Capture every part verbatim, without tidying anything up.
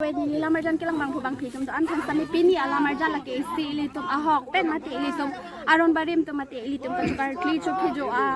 Wait, neli lamarjan kelang abangphu abangphi atum do-an thangsam, pini alamarjan lake isi ilitum ahok pen mate ilitum aron barim atum mate ilitum kachokarkli chophejo a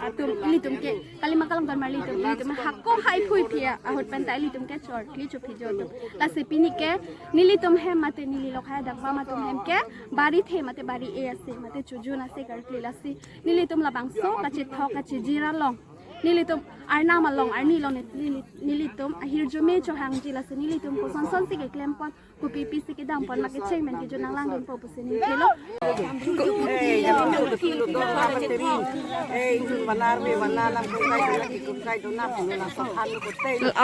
atum ilitum ke kalima kalang don marli atum ilitum hako hai phui phi ahut pen ta ilitum ke chorkli chophejo atum. Lasi pini ke nelitum hem mate neli lokhai adakbam atum hem ke barithe mate bari-e ase mate chojun ase karkli, lasi nelitum labangso kachethok kachijir along nelitum arnam along arni along neli, nelitum ahirjume chohangji, lasi nelitum kosonson si keklem pon, kopi pisi kedam pon ma kecheng pen kejun nanglangdunpo pusi neli kelo.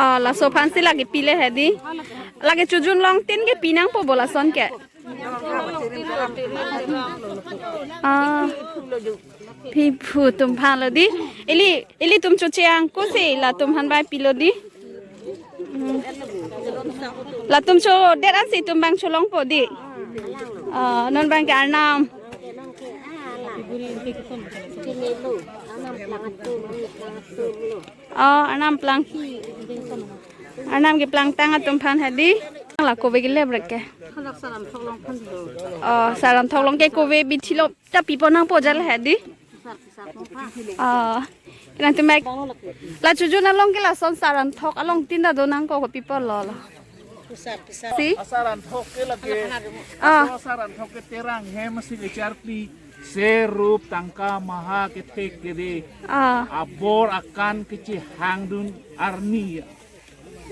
Ah, laso aphan si lake pile hedi. Lake chojun longtin ke pi nangpo bo lason ke. Ah. Piphu atum aphan lo di. Ili, ilitum choche angko si latum aphan bai pilo di. Hmm. Latum chodet ansi itum abang cholongpo di. Ah, non abang ke arnam. Oh, arnam plang. Arnam keplangtang atum aphan hedi. La kove kelep rek ke. Halak saran thok along aphan do. Oh, saran thok along ke kove bithi lo ta pipo nangpo jal hedi. Sar, sar mo pha. Oh. Nangtum mek. La chojun along ke lason saran thok alongtin ta do nangkok pipo lo lo. Pusar, pusar. Si? Asaran thok ke lake. Ah. Aso asaran thok ke terang hem si kecharkli, ser rup tangka maha kethek kede. Ah. Abor akan kechehangdun arni.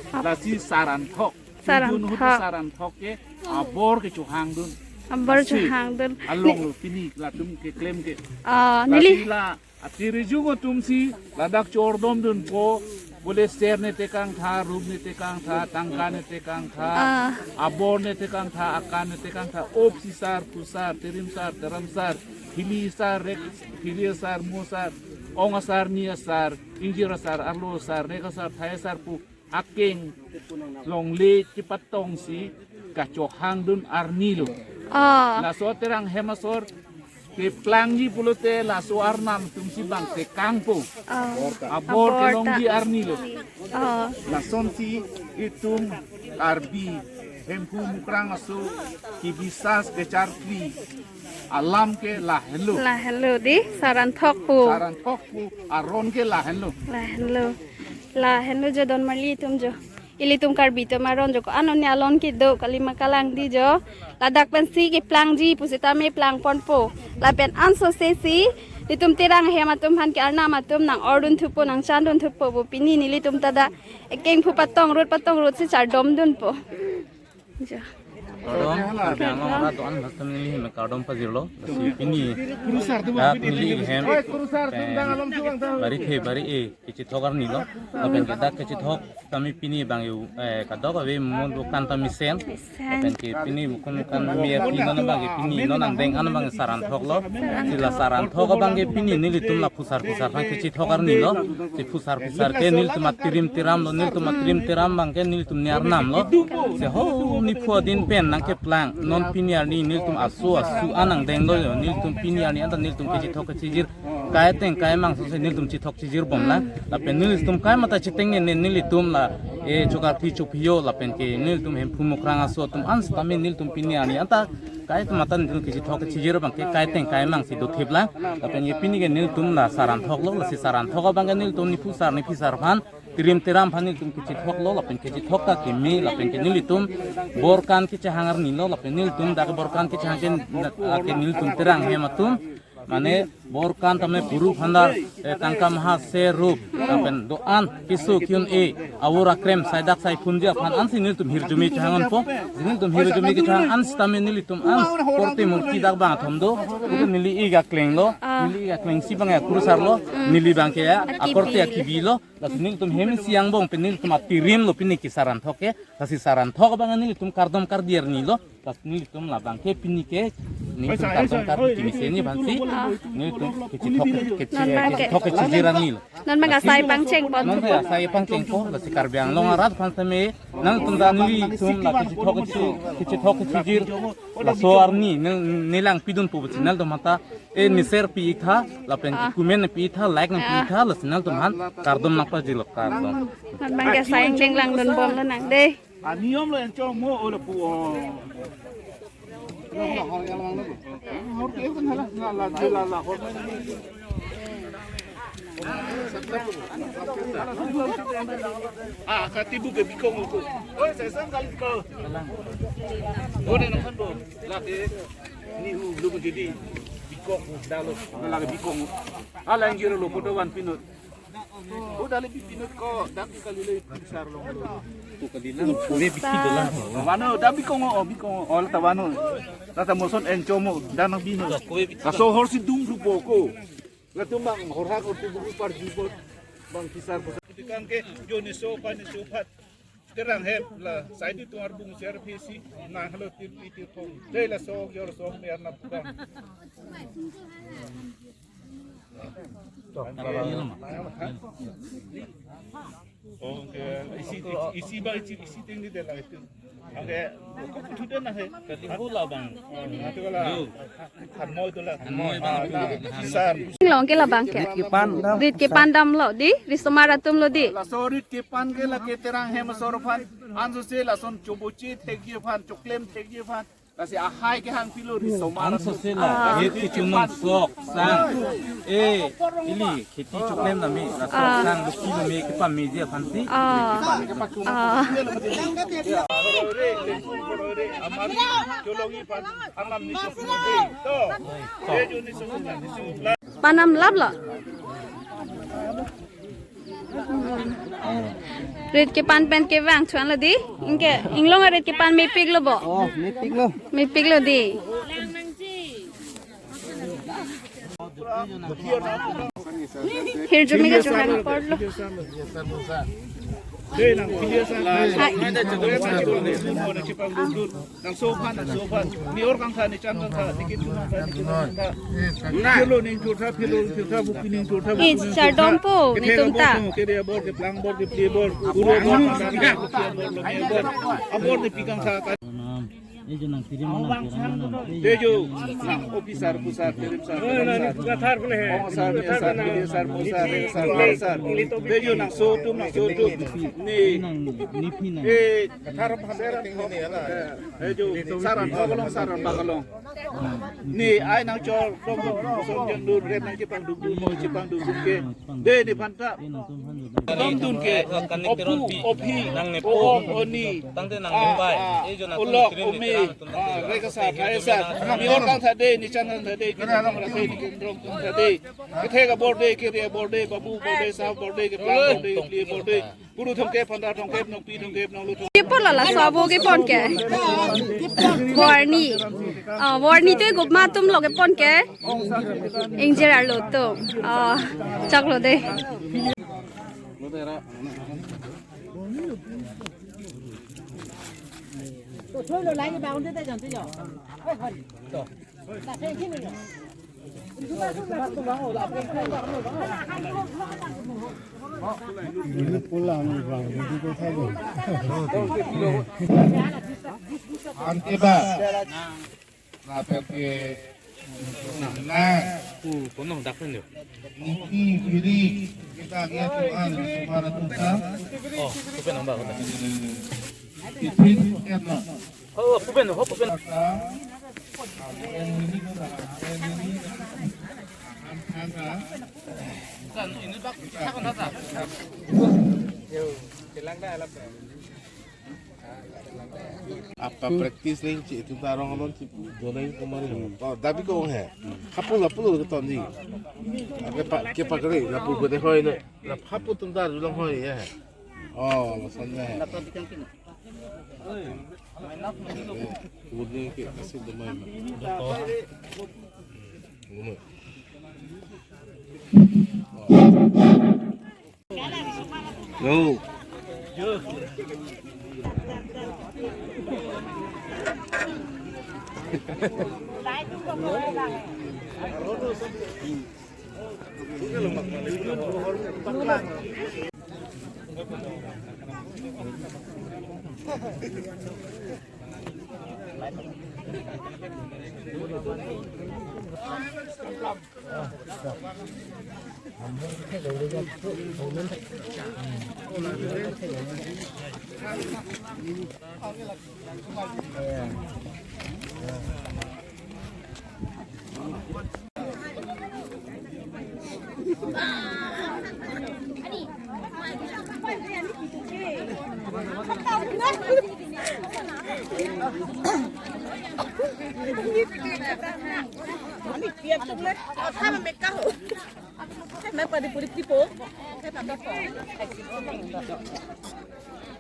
Ap- Lasi saran thok. Saran Chojun ahut thok. Saran thok ke abor kechohangdun. Abor Lasi chohangdun. Along Ni- lo pini latum keklem ke. Ah, Lasi neli. La atiri jung atum si ladak chordomdunpo, bole ser ne tekangtha, rup ne tekangtha, tangka ne tekangtha, Ah. abor ne tekangtha, akan ne tekangtha, op si sar, phu sar, tirim sar, teram sar, phili sar, rek, phili sar, mo sar, ong asar, ni asar, ingjir asar, arlo asar, rek asar, thai asar pu akeng longle chepatong si kachohangdun arni lo. Ah. Laso terang hem asor keplangji pulote laso arnam atum si bang tekangpo. Ah. Abor Abor kelongji ta. Arni lo. Ah. Lasonsi itum Karbi Hemphu Mukrang aso kebisas kecharkli alam ke lahenlo. Lahenlo di, saran thok pu. Saran thok pu aron ke lahenlo. Lahenlo. Lahenlo jo don marli atum jo. Ilitum Karbi atum aron jo ko-an oni alon kedo kalima kalang di jo. Ladak pensi keplangji pusitame plangponpo. Lapen anso se si itum terang hem atum aphan ke arnam atum nang-ordun thupo, nangchandun thupo pu pini nelitum ta dak ekeng phu patong rut patong rut si chardomdunpo. Ja. Kardom, Karbi Anglong arat do-an aphan neli hem kardom pajirlo. Lasi pini dak neli hem, eh, barithe bari-e kechethok arni lo. Lapen ke dak kechethok kami pini abang yo, eh, kadokave mo dokan ta mesen. Mesen. Lapen ke pini mukun mukun mi api non abang ke pini non angdeng an abang saran thok lo. Si la saran thok abang ke pini nelitum la phusar phusar aphan kechethok arni lo. Si phusar phusar ke nelitum atirim tiram lo, nelitum atirim tiram abang ke nelitum ni arnam lo. Si ho ni phu adin pen nangkeplang, non pini arni nelitum aso asu an angdeng lo, nelitum pini arni anta nelitum kechethok kechijir kai ateng kai amang so se nelitum chethok chijir bomlang. Lapen nelitum kai mata chiteng ne nelitum la, eh, chokarkli chophejo lapen ke nelitum Hemphu Mukrang aso atum an sitame nelitum pini arni anta kai mata nelitum kechethok chijir abang ke kai ateng kai amang si dothiplang. Lapen ye pini ke nelitum la saran thok lo, lasi saran thok abang ke nelitum ni phusar ni phisar aphan, tirim tiram aphan nelitum kechethok lo, lapen kechethok ta keme, lapen ke nelitum bor akan kechehang arni lo, lapen nelitum dak bor akan kechehang ke, ke nelitum terang hem atum, mane bor akan tame puru phandar, eh, tangka maha ser rup, lapen do-an keso ke-un-e, awor akrem, saidak saiphunji aphan ansi nelitum hirjume chohangonpo. Nelitum hirjume kechohang an sitame nelitum an korte murti dak bang athom do. Neli ik akleng lo, Ah. neli ik akleng si abang ya kurusar lo, neli abang ke ya, Akibi. akorte akibi lo. Lasi nelitum hem isi angbong pen nelitum atirim lo pini ke saran thok ke. Lasi saran thok abang nelitum kardom kardi arni lo. Lasi nelitum labang ke pini ke nelitum kardom kardi kemesen ni aphan si. Ah. Nelitum kechethok ke, Non abang ke. kechethok kechijir arni lo. Non abang asai pangcheng pon. Non abang asai pangchengpo, lasi Karbi Anglong arat aphan sitame nangtum ta nelitum la kechethok kechi, kechethok kechijir laso arni nel, nelang pidunpo pusi nangtum ta, eh, ne share pi-ik tha, lapen Ah. comment pi-ik tha, like nangpi-ik Ah. tha, lasi nangtum aphan kardom nangpajirlo, kardom. Non abang ke asai pangcheng langdun bomlo nang dei. Aniyom lo encho mo o lapu o. Hor ke kan hala na la la la hor. Ah, katibu ke bikong ko. Oi, saya sang kali ko. Oi, nang kan bo. Lake ni hu lo jadi bikong dalo. Lake bikong. Ala anjir lo photo van pinut. Udah lebih pinut ko, dam di kali le pisar lo. Tu kali lang, kue biki dola. Vano, dam bikong o, bikong o, la ta vano. La ta moson encho mo, dam nang bino. Kue biki. Kaso hor si dum rupo ko. Latum bang hor ha ko tu buru par jubot. Bang pisar ko. Kan ke jo ni so pa ni so phat. Terang hem la sai di tuar bung ser pisi nang halo tir pi tir pong. Dei la sok yor sok mer na pukang. Oke, isi, isi ba isi, isi ting di de la itu. Oke, kok tu de na he. Kali hula bang. Itu la. Yo. Thanmoi dola. Thanmoi bang. Ah, na, sar. Long ke labang ke. Rit kepan dam. Rit kepan dam lo di, risomar atum lo di. Laso rit kepan ke lake Terang hem asor aphan. Anso se lason chobochi thekji aphan, choklem thekji aphan. Lasi ahai kehang pilo risomar atum. Anso se la, ah, rit kechunong sok, sang. Eh, ili. Kheti choklem nami, laso, ah, sang luki nami kepameji aphan si. Ah. Ah. Panam lap lo. Rit kepan pen kevang chuan lo di. Ingke, inglong arit kepan mepik lo bo. Oh, mepik lo. Mepik lo di. Hirjume ke chungrang apor lo. Dei nang, nang so phan, nang so phan. Ni or kangtha, ni chan kangtha, ni kin kangtha, ni kin kangtha. Philo ning chotha, philo chotha, bupi ning chotha, bupi ning chotha. Eh, chardom po, kethe netum ta. Abor, kethe abor, keplang abor, kepli abor, uru abor, kepli abor, lomi abor. Abor ni pi kangtha. Tejo, nang officer, pusar, terim sar, terim sar. Ong sar, me sar, pili sar, mo sar, re sar, re sar. Tejo, nang so atum, nang so atum. Ni, eh, tejo, saran pakalong, saran pakalong. Ni, ai nang chor, dong, dong, son jang dur, ret nang chepang duk duk, mo chepang duk duk ke. Dei ni phanta. Dam dun ke, ophu, ophi, o-ong, oni, tangte nang a, pai. A, ejo nang olok, trin ome, a, rekasa, kaisa. Ni or kangtha dei, ni chan kangtha dei, ni chan kangtha dei, ni kendrong kangtha dei. Kethek abor dei, kere abor dei, babu abor dei, sa abor dei, keplang abor dei, kepli abor dei. Guru thomkep, phanda thomkep, nongpi thomkep, nonglo thomkep. Kepon lo laso abo kepon ke. Warni. Ah, warni te gopma atum lo kepon ke. Ingjir arlo atum. Ah, choklo de. Ante ba. Lapen ke na. Ku kono dak pen yo. Niki biri kita lihat tuan semua tuan. Oh, kupen nang ba kota. Titin kerna. Oh, kupen, oh, kupen. Kan ini bak kita kan tata. Yo, bilang dah lah. Apa practice ning ci itu tarong alon ci donai kemarin. Oh, tapi kok he. Hapul hapul ke ton di. Apa pak ke pak kali hapul gede hoi ne. Hapul tum tar julang hoi ya. Oh, maksudnya. Kemudian ke kasih demai. Yo.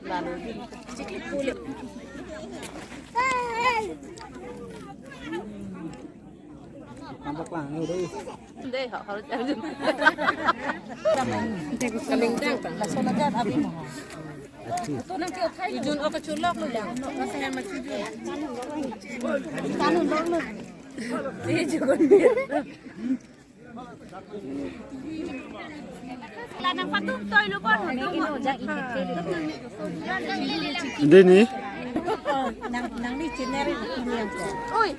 Lalu di. Nampak lang ni deh. Deh, hak harus jalan. Kalingdang, langsung aja tapi mau. Ijun oke culok lu yang. Tanun dong lu. Iya juga. Lanang patum toy lu kon. Dini. Nang, nang ni chiner ini yang. Oi.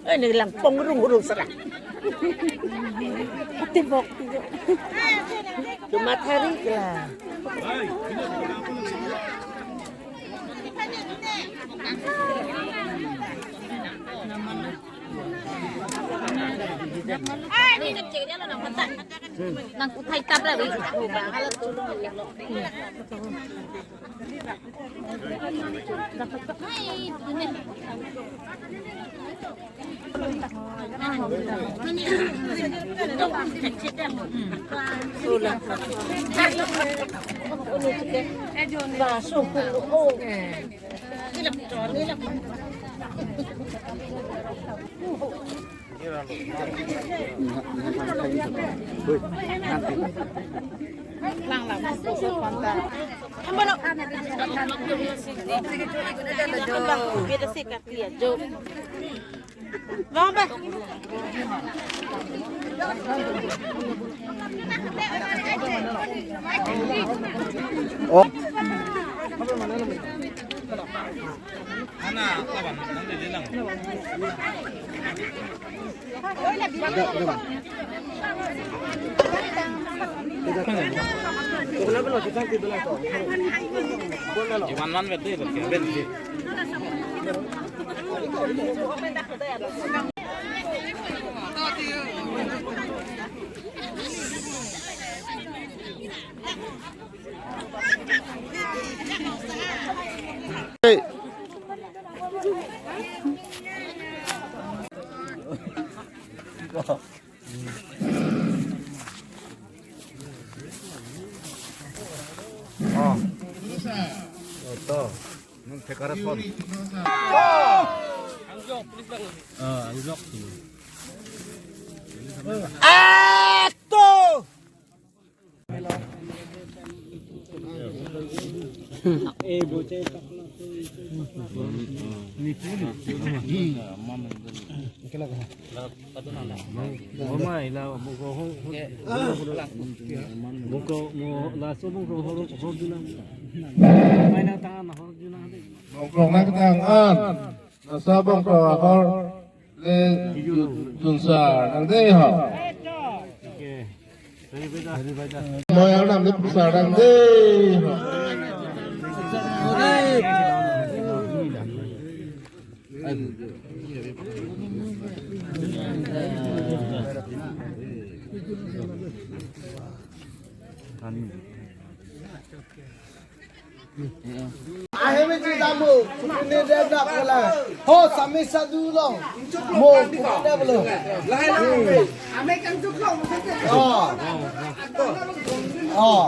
Oi, nanglang pongrung-rung sera. Tibok. Cuma hari lah. Nang kuthai tap lagi. Bang, bang. Oh. Iman man bete, bete, bete. Oh. Ito. Nung thekara son. Oh. Ah, angjok. Ato! Mama ila mo ko ho, mo ko mo laso mo ko ho ho dina. Mai na ta na ho dina de. Bongkrok nangketang an. Nasa bongkrok ahor le junsar nang dei ho. Oke. Moyang nam le pusar nang dei ho. Ahem isi damu, ini dia dak bola. Ho, sami sadu lo. Mo, kumanda bolo. Oh. Oh.